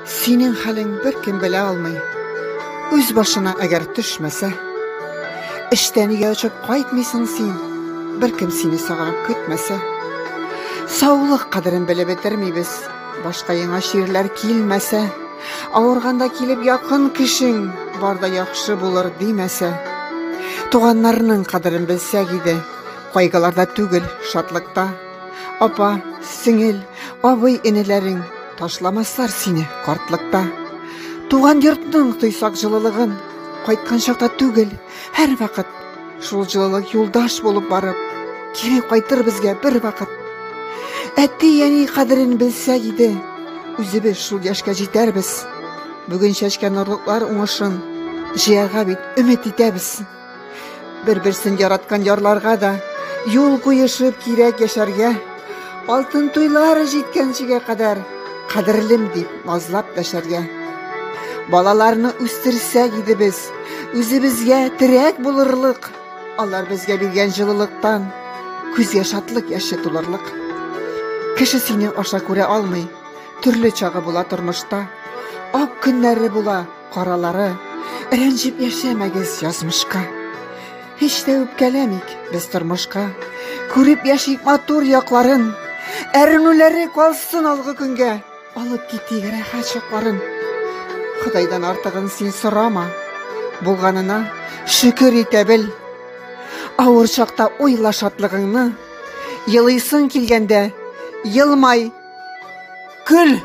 Синең хәлең беркем белә алмый. Үз башына әгәр төшмәсә. Эштән өйгә очып кайтмыйсың син. Беркем сине сагынып көтмәсә. Саулык кадерен белеп бетермибез. Башка яңа чирләр килмәсә. Авырганда килеп якын кешең бар да яхшы булыр димәсә. Туганнарның кадерен белсәк иде. Кайгыларда түгел, шатлыкта. Апа, сеңел, абый энеләрең ташламаслар сине картлыкта. Туган йортның тойсак җылылыгын кайткан чакта түгел, һәрвакыт шул җылылык юлдаш булып барып, кире кайтыр безгә бер вакыт. Әти-әни кадерен белсәк иде, үзебез шул яшькә җитәрбез. Бүген чәчкән орлыклар уңышын җыярга бит өмет итәбез. Бер-берсен яраткан ярларга да юл куешып кирәк яшәргә. Алтын туйлары җиткәнчегә кадәр кадерлем дип назлап дәшәргә. Балаларны үстерсәк иде без, үзебезгә терәк булырлык. Алар безгә биргән җылылыктан күзгә шатлык яше тулырлык. Кеше сине аша күрә алмый. Төрле чагы була тормышта. Ак көннәре була, каралары. Рәнҗеп яшәмәгез язмышка. Һич тә үпкәләмик без тормышка. Күреп яшик матур якларын. Әрнүләре калсын алгы көнгә. Алып китик рәхәт чакларын. Ходайдан артыгын син сорама. Булганына шөкер итә бел. Авыр чакта уйла шатлыгыңны. Елыйсың килгәндә, елмай, көл.